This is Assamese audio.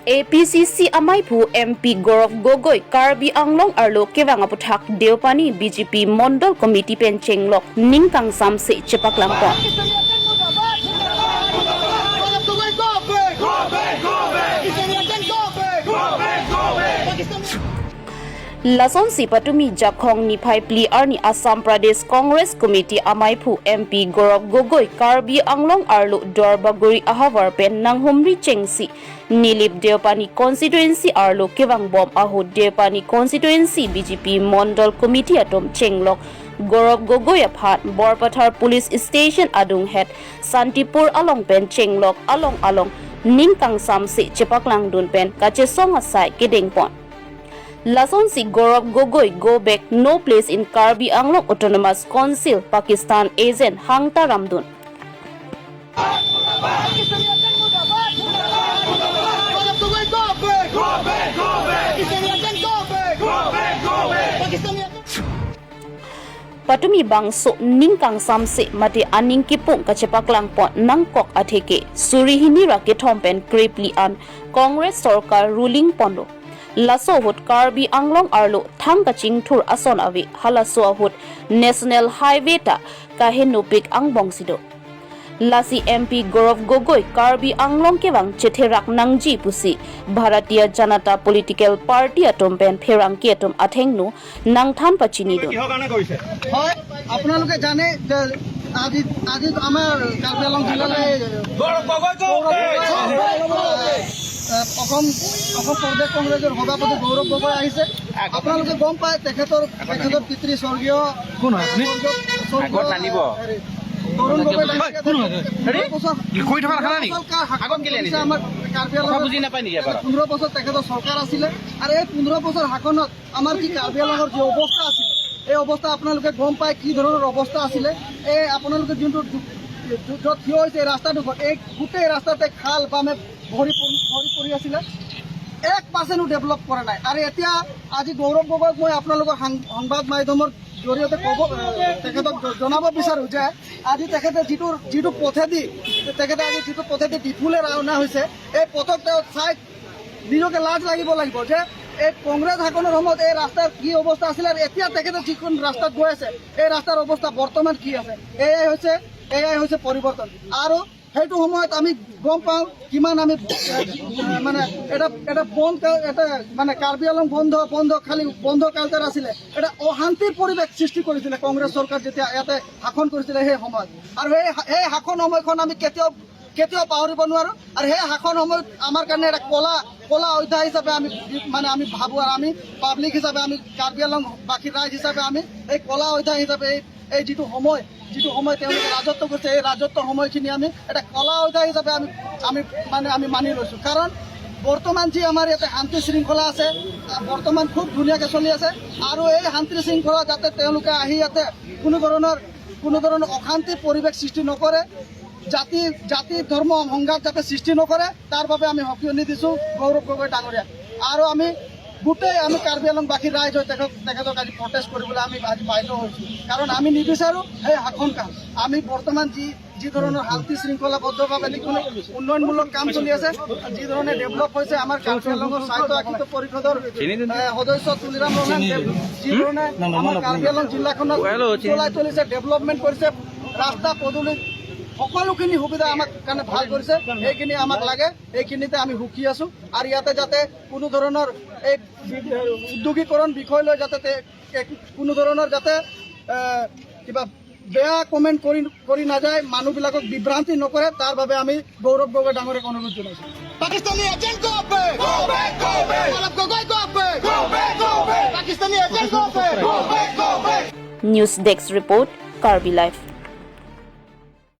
APCC Amaiphu MP Gaurav Gogoi Karbi Anglong arlo kewang aputhak Deopani BJP Mondal Committee pen chenglok ningkang samse chepak langpon. Gaurav Gogoi, go back! Go back! Go back! Pakistani agent, go back! Go back! Go back! Pakistani Lason si patumi Jakhong Niphai Pli Arni Assam Pradesh Congress Committee Amaiphu MP Gaurav Gogoi Karbi Anglong arlo Dorbaguri Ahavar pen Nanghumri Chengsi Nilip Deopani constituency arlo kewang bom ahu Deopani constituency BJP Mondal Committee atom Chenglok Gaurav Gogoi aphat Borpathar Police Station adung head Santipur along pen Chenglok along along Ningkang Samsi Chepaklang dun pen kache song asai kedeng pon. Lason si Gaurav Gogoi go back, no place in Karbi Anglong Autonomous Council, Pakistan agent Hangta Ramdun. Pakistani agent murdabad! Gaurav Gogoi, go back! Go back! Go back! Pakistani agent, go back! Go back! Go back! Pakistani agent. Patumi bangso ningkang samse mate aning kipung kachepaklang pon nangkok atheke surihini rake thompen krepli an Congress sarkar ruling pondo. Laso hut Karbi Anglong arlo thang kaching thur ason ave halaso hut National Highway ta kahe nupik ang bongsido. Lasi MP Gaurav Gogoi Karbi Anglong kewang chetherak nangji pusi Bharatiya Janata Political Party atom pen pherang ki atom athengnu nangthan pachini dun. কিহৰ কাৰণে কৰিছে? হয়, আপোনালোকে জানে যে আজি আমাৰ কাৰ্বি আংলং জিলালৈ Gaurav Gogoi go back! Assam প্ৰদেশ কংগ্ৰেছৰ সভাপতি গৌৰৱ গগৈ আহিছে। আপোনালোকে গম পায়, তেখেতৰ পিতৃ স্বৰ্গীয় কোন হয় আপুনি? স্বৰ্গীয় আগত নানিব। হেৰি, তৰুণ গগৈ ডাঙৰীয়া। 15 বছৰ কৰি থকা দেখা নাই নেকি? চৰকাৰ শাসন আগত কেলে কৰিছে আনিছে? আমাৰ কাৰ্বি কথা আংলঙত। বুজি নাপায় নেকি এবাৰ? 15 বছৰ তেখেতৰ চৰকাৰ আছিলে আৰু এই 15 বছৰ শাসনত আমাৰ যি কাৰ্বি আংলঙৰ যি অৱস্থা আছিলে, এই অৱস্থা আপোনালোকে গম পায় কি ধৰণৰ অৱস্থা আছিলে। এই আপোনালোকে যোনটো য'ত থিয় হৈছে, এই ৰাস্তাডোখৰ, এই গোটেই ৰাস্তাতে খাল বামে ভৰি পৰি আছিলে। 1%ও ডেভেলপ কৰা নাই। আৰু এতিয়া আজি গৌৰৱ গগৈক মই আপোনালোকৰ সংবাদ মাধ্যমৰ জৰিয়তে ক'ব, তেখেতক জনাব বিচাৰোঁ যে আজি তেখেতে যিটো পথেদি তেখেতে আজি যিটো পথেদি ডিফুলে ৰাওনা হৈছে, এই পথত তেওঁ চাই নিজকে লাজ লাগিব লাগিব যে এই কংগ্ৰেছ শাসনৰ সময়ত এই ৰাস্তাৰ কি অৱস্থা আছিলে আৰু এতিয়া তেখেতে যিখন ৰাস্তাত গৈ আছে, এই ৰাস্তাৰ অৱস্থা বৰ্তমান কি আছে। এয়াই হৈছে পৰিৱৰ্তন। আৰু সেইটো সময়ত আমি গম পাওঁ কিমান আমি মানে এটা বন্ধ এটা মানে কাৰ্বি আংলং বন্ধ বন্ধ খালি বন্ধ কালচাৰ আছিলে। এটা অশান্তিৰ পৰিৱেশ সৃষ্টি কৰিছিলে কংগ্ৰেছ চৰকাৰ যেতিয়া ইয়াতে শাসন কৰিছিলে সেই সময়ত। আৰু সেই শাসন সময়খন আমি কেতিয়াও কেতিয়াও পাহৰিব নোৱাৰো। আৰু সেই শাসন সময়ত আমাৰ কাৰণে এটা কলা অধ্যায় হিচাপে আমি মানে আমি ভাবোঁ। আৰু আমি পাব্লিক হিচাপে, আমি কাৰ্বি আংলংবাসী ৰাইজ হিচাপে আমি এই কলা অধ্যায় হিচাপে এই যিটো সময় তেওঁলোকে ৰাজত্ব কৰিছে, এই ৰাজত্ব সময়খিনি আমি এটা কলা অধ্যায় হিচাপে আমি মানে আমি মানি লৈছোঁ। কাৰণ বৰ্তমান যি আমাৰ ইয়াতে শান্তি শৃংখলা আছে, বৰ্তমান খুব ধুনীয়াকৈ চলি আছে। আৰু এই শান্তি শৃংখলা যাতে তেওঁলোকে আহি ইয়াতে কোনো ধৰণৰ অশান্তি পৰিৱেশ সৃষ্টি নকৰে, জাতি জাতি ধৰ্ম সংঘাত যাতে সৃষ্টি নকৰে, তাৰ বাবে আমি সকিয়নি দিছোঁ গৌৰৱ গগৈ ডাঙৰীয়াক। আৰু আমি গোটেই আমি কাৰ্বি আংলংবাসী ৰাইজ হৈ তেখেতক আজি প্ৰটেষ্ট কৰিবলৈ আমি আজি বাধ্য হৈছোঁ। কাৰণ আমি নিবিচাৰোঁ সেই শাসন কাল। আমি বৰ্তমান যি যি ধৰণৰ শান্তি শৃংখলাবদ্ধভাৱে যিকোনো উন্নয়নমূলক কাম চলি আছে, যি ধৰণে ডেভেলপ হৈছে, আমাৰ কাৰ্বি আংলঙৰ স্বায়ত্তশাসিত পৰিষদৰ সদস্য তুলিৰাম ৰংহাং যি ধৰণে আমাৰ কাৰ্বি আংলং জিলাখনক চলাই তুলিছে, ডেভেলপমেণ্ট কৰিছে, ৰাস্তা পদূলি সকলোখিনি সুবিধা আমাক কাৰণে ভাল কৰিছে, সেইখিনি আমাক লাগে। এইখিনিতে আমি সুখী আছো। আৰু ইয়াতে যাতে কোনো ধৰণৰ এই উদ্যোগীকৰণ বিষয় লৈ যাতে কোনো ধৰণৰ যাতে কিবা বেয়া কমেণ্ট কৰি নাযায়, মানুহবিলাকক বিভ্ৰান্তি নকৰে, তাৰ বাবে আমি গৌৰৱ গগৈ ডাঙৰীয়াক অনুৰোধ জনাইছোঁ। Pakistani agent, go back! Go back! Go back! Gaurav Gogoi, go back! Go back! Go back! Pakistani agent, go back! Go back! Go back! News Desk Report, Karbi Live.